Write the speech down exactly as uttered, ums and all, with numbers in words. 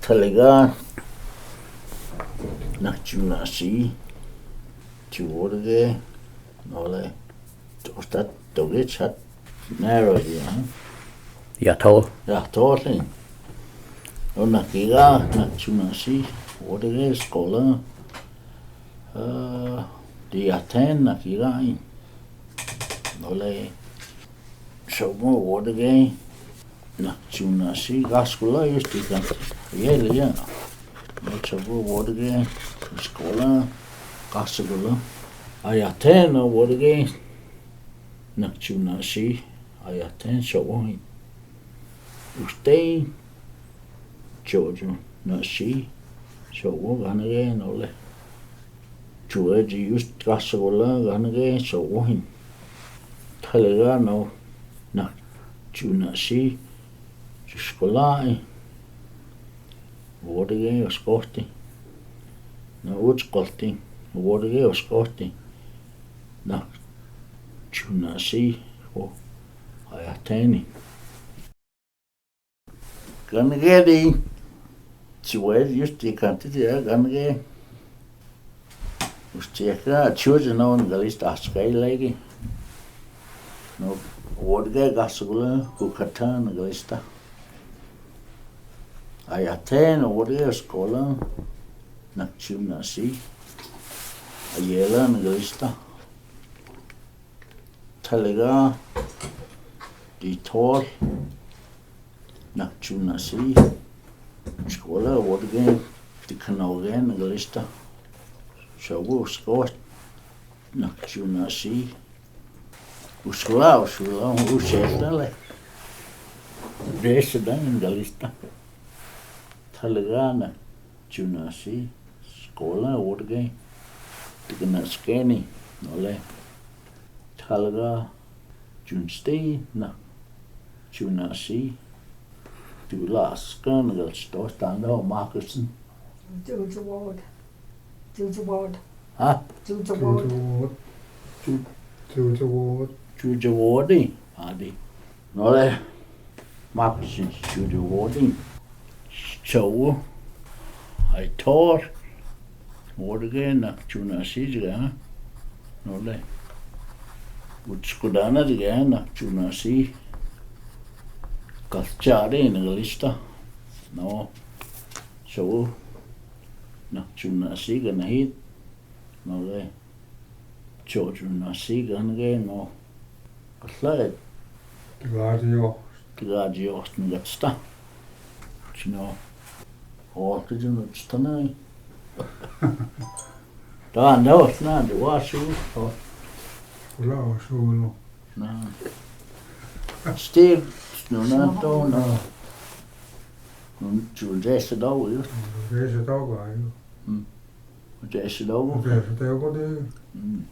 Talega, nak chunasi, chu Wodegei, no le, to stat, to ge chat, naro ya. Ya to. Ya to le. No nak kiga, nak chunasi, Wodegei, skola, eh, di aten, nak kiga, no le, Somo Wodegei, nak chunasi, ga skola, yus tikan. Ye le ya. No Somo Wodegei, skola, ga skola. Ay aten no Wodegei, nak chunasi, ay aten Somo hin. Ustein, Cho'o chunasi, Somo ganegei no le. Chuechi yus ga skola ganegei Somo hin. Talega no, nak chunasi, chu skola, eh. Wodegei oskohti. No uts kolti. Wodegei oskohti. Nak chunasi, o, ay ateni. Ganegei di, chuechi yus tikan ti ya, ganegei. Yus tikan, chuechi no, ngalista askei legi. No, Wodegei ga skola, kukata, ngalista. Ay aten, Wodegei skola, nak chunasi. Ayela, ngalista. Talega, di tol, nak chunasi, skola, Wodegei, di kanogen, ngalista. Somo skola, nak chunasi. Uskula, uskula, uskula le. Desa dan, ngalista. Talega, nak chunasi, skola, Wodegei, di kanaskeni, no le. Talega, chunsti, nak chunasi, tula askan, gal stos tanda, makasin. Chuchu Wod. Chuchu Wod. Ha? Chuchu Wod. Chuchu Wod. Chu-, Chuchu Wod. Chuchu Wodi. Adi. No le. Makasin Chuchu Wodi. Cho'o. Ay tor. Wodegei nak chunasi jiga. No le. Uts kudana jiga nak chunasi. Kalchari, ngalista. No. Cho'o. Nak chunasi, ganahit. No le. Cho'o chunasi, ganegei, no. Katlai. Tiga dios. Tiga dios, ngalista. Chino. Ol ti chino chtanai. Ta, no, na, di wasu. Ula wasu, no. Na. Stil, no, na, to, na. No, chul jese dau, yo. Jese dau, yo. Hmm. Jese dau. Jese dau, yo. Hmm.